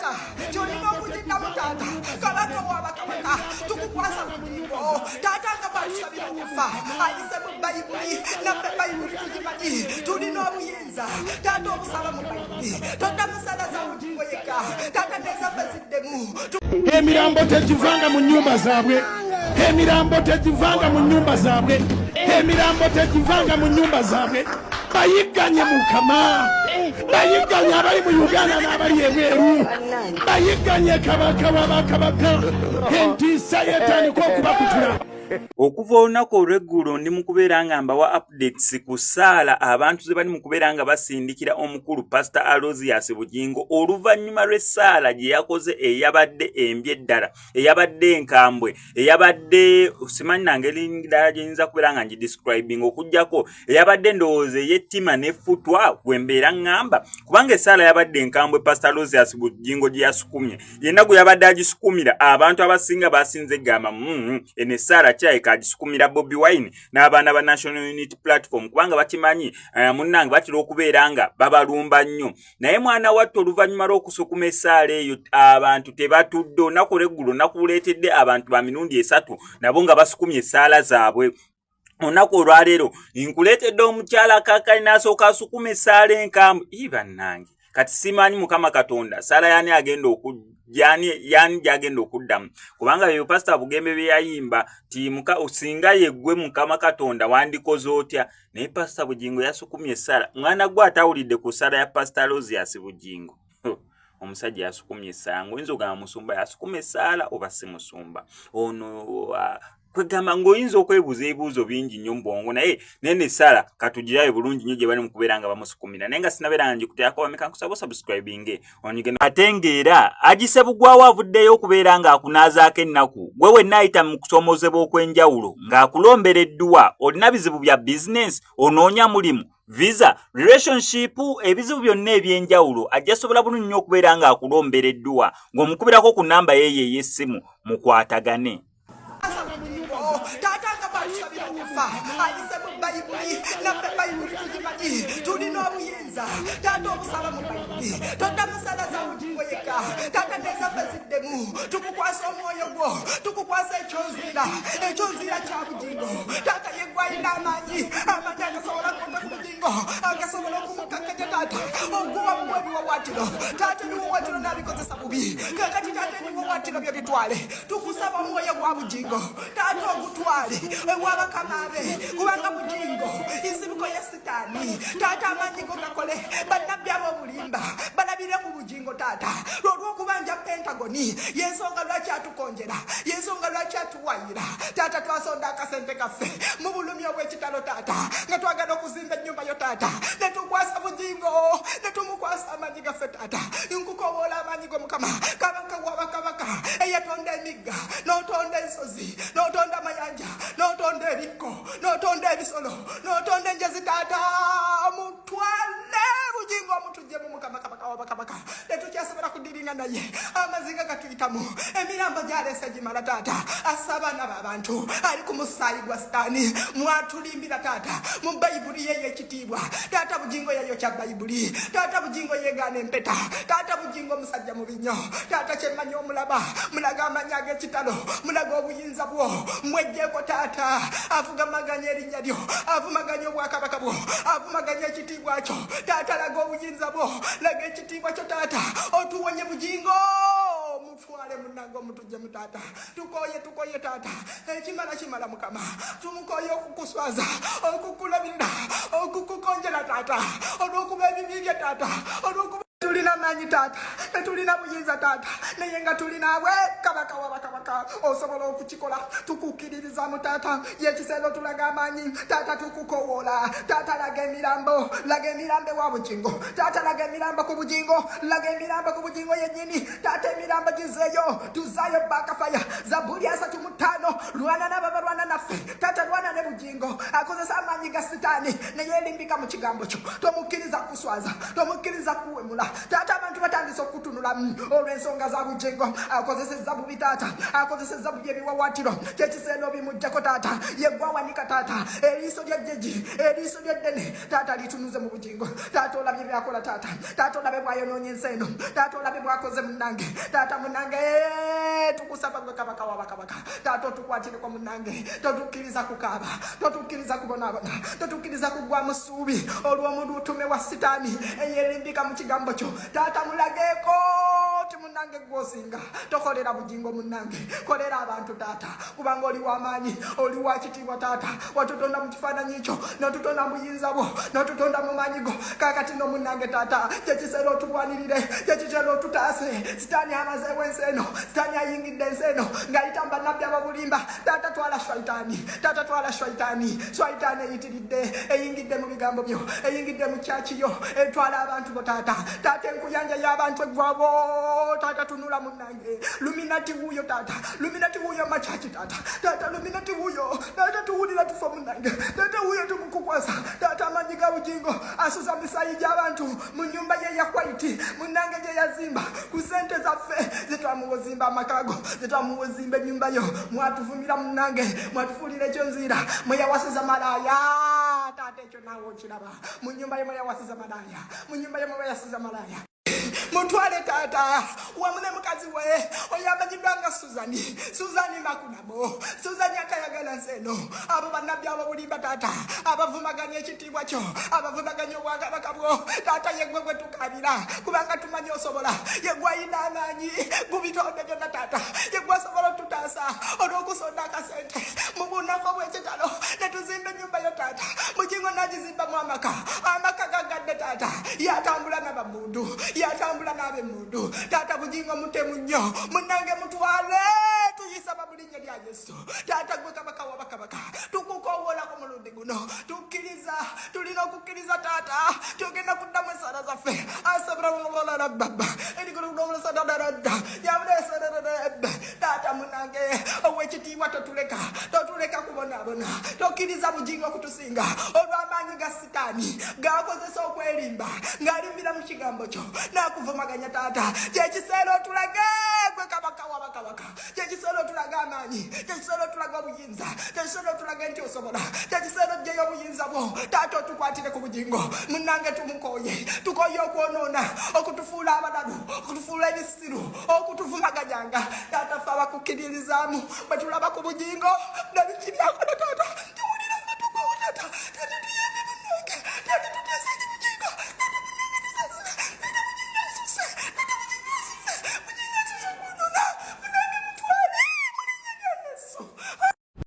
Taata kyolina okugiddamu. Taata, kabaka wabakabaka, tukukwasa Bugingo. Taata, nga bwatusabira okufa ayise mu Bayibuli, naffe Bayibuli tugimanyi, tulina obuyinza. Taata, obusaba mu Bayibuli, toddamusala za Bugingo yekka. Taata, nezaffe ziddemu. Emirambo tegivanga mu nnyumba zaabwe, emirambo tegivanga mu nnyumba zaabwe, emirambo tegivanga mu nnyumba zaabwe. Bayigganye Mukama, bayigganye abali mu Uganda n'abali ebweru, bayigganye kabaka wabakabaka. Entiisa yetandika okubakutula. Okuva olunaku olw'eggulo ndi mu kubeera nga mbawa updates ku ssaala abantu ze bali mu kubeera nga basindikira omukulu Pasita Aloysius Bugingo oluvannyuma lw'essaala gye yakoze eyabadde embi eddala, eyabadde enkambwe, eyabadde simanyi na ngeri ddala gye nyinza kubeera nga ngidescribing, okuggyako eyabadde ndowooza ey'ettima n'effutwa bwe mbeera ŋŋamba, kubanga essaala yabadde enkambwe Pasita Aloysius Bugingo gye yasukumye. Yenna gwe yabadde agisukumira, abantu abasinga basinze egamba, eno essaala kirabika agisukumira Bobi Wine n'abaana ba National Unity Platform, kubanga bakimanyi munnange batera okubeera nga babalumba nnyo. Naye mwana wattu, oluvannyuma lw'okusukuma essaala eyo, abantu tebatudde. Olunaku olweggulo nakuleetedde abantu ba mirundi 3 nabo nga basukumye essaala zaabwe. Olunaku olwaleero nkuleetedde omukyala kakali n'asooka asukuma essaala enkambwe. Ii bannange, kati simanyi Mukama Katonda saala yani agenda yani gyagenda okuddamu, kubanga bebyo Pasita Bugembe bye yayimba ti singa yeggwe Mukama Katonda wandikoze otya? Naye Pasita Bugingo yasukumye essaala. Mwana gwe atawulidde ku ssaala ya Pasita Aloysius Bugingo, omusajja yasukumye essaala ngaoyinza ogamba musumba yasukuma essaala oba si musumba ono. Kwegamba ng'oyinza okwebuuza ebibuuzo bingi nnyo mu bwongo, naye nene essala katugirabe bulungi nnyo gye bali mu kubeera nga bamusukumira. Naye nga sinabeera nga ngikuteerako, bameka nkusaba osubscribinge onyige. Ate ng'era agise bugwawo avuddeyo okubeera ng'akunaazaako ennaku gwe wenna ayita mu kusoomozebwa okw'enjawulo ng'akulombera edduwa. Olina bizibu bya bizinensi, onoonya mulimu, visa, relationship, ebizibu byonna ebyenjawulo, ajja sobola bulungi nnyo okubeera ng'akulombera edduwa ng'omukubirako ku namba yeeyo ey'essimu mukwatagane. Taata, nga bwatusabira okufa ayise mu Bayibuli, naffe Bayibuli tugimanyi, tulina obuyinza. Taata, obusaba mu Bayibuli, toddamusala za Bugingo yekka. Taata, nezaffe ziddemu. Tukukwasa omwoyo gwo, tukukwasa ekyonziira, ekyonziira kya Bugingo. Taata, yeggwalina amaanyi, amaanyi agasobola kwota ku Bugingo, agasobola okumukakkanya. Taata, okuwa muwa ebiwawatiro. Taata, ebiwawatiro n'abikozesa bubi. Kakati taata, ebiwawatiro byo bitwale. Tukusaba omwoyo gwa Bugingo, taata, ogutwale ewabakama be, kubanga Bugingo nsibuko ya Sitaani. Taata, amaanyi go gakole. Bannabbi ab'obulimba balabire ku Bugingo. Taata, lwolwokubanja Pentagoni, yensonga lwaki atukonjera, yensonga lwaki atuwayira. Taata, twasonda akasente kaffe mu bulumi obw'ekitalo, taata, nga twagala okuzimba ennyumba yo. Taata, netukwasa Bugingo, netumukwasa amaanyi gaffe. Taata, nkukowoola amaanyi go, Mukama kabaka wabakabaka, eyatonda emigga, n'otonda ensozi, n'otonda amayanja, n'otonda ebikko, n'otonda ebisolo, n'otonda enjazi. Taata, mutwale Bugingo, omutujjemu, Mukama kabaka wabakabaka. Tetukyasobola kudiringa naye, amazinga gatuyitamu, emirambo gyaleese gimala. Taata, assa abaana b'abantu, ali ku musaayi gwa Sitaani mwatulimbira. Taata, mu Bayibuli ye ey'ekitiibwa, taata, Bugingo yayokya Bayibuli. Taata, Bugingo yeegaana empeta. Taata, Bugingo musajja mubi nnyo. Taata, kyemmanyi omulaba, mulaga amanyi ag'ekitalo, mulaga obuyinza bwo, mwejjeeko. Taata, avugamaganya erinnya lyo, avumaganya obwakabaka bwo, avumaganya ekitiibwa kyo. Taata, laga obuyinza bwo, laga ekitiibwa kyo. Taata, otuwonye Bugingo, mutwale munange, omutujjemu. Taata, tukoye, tukoye. Taata, ekimala kimala. Mukama, tumukoye okukuswaza, okukulabirira, okukukonjera, taata, olw'okuba ebibi bye. Taata, olw'okuba tulina maanyi, taata, tetulina buyinza, taata, naye nga tulinaabwe. Kabaka wabakabaka, osobola okukikola, tukukkiririzamu. Taata, yekiseera otulaga amaanyi. Taata, tukukowoola. Taata, laga emirambo, laga emirambo ewa Bugingo. Taata, laga emirambo ku Bugingo, laga emirambo ku Bugingo yennyini. Taata, emirambo gizeeyo, tuzaayo bakafaya. Zabuli 35, lwana nabo balwana naffe. Taata, lwana ne Bugingo, akozesa amaanyi ga Sitaani, naye elimbika mu kigambo kyo. Tomukkiriza kuswaza, tomukkiriza kuwemula. Taata, abantu batandise okukutunulamu olw'ensonga za Bugingo. Akozesezza bubi taata, akozesezza bubi ebiwawaatiro. Kyekiseera obimuggyako taata. Yeggwawanika taata, eriiso lya jjeji, eriiso lyeddene taata litunuze mu Bugingo. Taata, olabye byakola taata. Taata, olabe bwayonoonya ensi eno. Taata, olabe bwakoze munnange. Taata munnange, tukusaba gwe kabaka wabakabaka. Taata, otukwatireko munnange. Totukkiriza kukaaba, totukkiriza kubonaabona, totukkiriza kuggwamu ssuubi olw'omuntu wa sitaani eyerimbika mu kigambo kyo. Taata, mulageeko ti munnange gwosinga. Tokolera Bugingo munnange, kolera abantu taata, kubanga oli w'amaanyi, oli wa kitiibwa taata. Watutonda mu kifaananyi kyo, n'otutonda mu buyinza bwo, n'otutonda mu maanyi go. Kaakati no munnange taata, kyekiseera otulwanirire, kyekiseera otutaase. Sitaani amazeewo ensi eno, sitaani ayingidde ensi eno ng'ayita mu bannabbi ababulimba. Taata, twala shwaitaani. Taata, twala shwaitaani. Shwaitaani eyitiridde, eyingidde mu bigambo byo, eyingidde mu kyaki yo, etwala abantu bo taata. Taata, enkuyanja y'abantu eggwabo. Taata, tunula munnange. Illuminati wuuyo taata, Illuminati wuuyo makyaki taata. Taata, Illuminati wuuyo taata. Tuwulira tufa munnange. Taata, wuuyo tumukukwasa taata. Amanyi ga Bugingo asuza misaayi gy'abantu mu nyumba ye ya white munnange gye yazimba ku sente zaffe zetwamuwozimba amakago, zetwamuwozimba ennyumba yo. Mwatuvumira munnange, mwatufuulira ekyo nziira mweyawasiza malaaya. Taata, ekyo naawe okiraba. Mu nyumba ye mweyawasiza malaaya, mu nyumba ye mweyawasiza malaaya. Mutwale taata, wamu ne mukazi we oyo amanyiddwa nga Suzani, Suzani Makunabo, Suzani atayagala nsi eno. Abo bannabbi ababulimba taata, abavumaganya ekitiibwa kyo, abavumaganya obwakabaka bwo. Taata, yeggwe gwe tukabira, kubanga tumanyi osobola. Yeggwe ayina amaanyi ku bitonde byonna taata. Yeggwe asobola otutaasa olw'okusonda akasente mu bunafu bw'ekitalo ne tuzimba ennyumba yo taata. Bugingo n'agizimbamu amaka, amaka gagadde taata. Yatambula n'abamundu, yatambula n'ab'emmundu taata. Bugingo mutemu nnyo munnange, mutwale. Tuyisaba mu linnya lya Yesu. Taata, gwe kabaka wabakabaka, tukukowoolako mulundi guno. Tukkiriza, tulina okukkiriza taata, tugenda kuddamu esaala zaffe. Asabrababa taata munange owekitiibwa, totuleka, totuleka kubonaabona. Tokkiriza Bugingo okutusinga olw'amaanyi ga sitaani gakozesa okwerimba ng'alimbira mu kigambo kyo n'akuvumaganya. Taata, kyekiseera otulage gwe kabaka wabakabaka, kyekiseera otulage amaanyi, kyekiseera otulage obuyinza, kyekiseera otulage nti osobola, kyekiseera ojjeyo obuyinza bwo taata, otukwatire ku Bugingo munange. Tumukoye, tukoye okwonoona, okutufuula abalalu, okutufuula ebisiru, okutuvumaganyanga taata. Ffe abakukkiririzaamu bwe tulaba ku Bugingo nabiki byakola taata.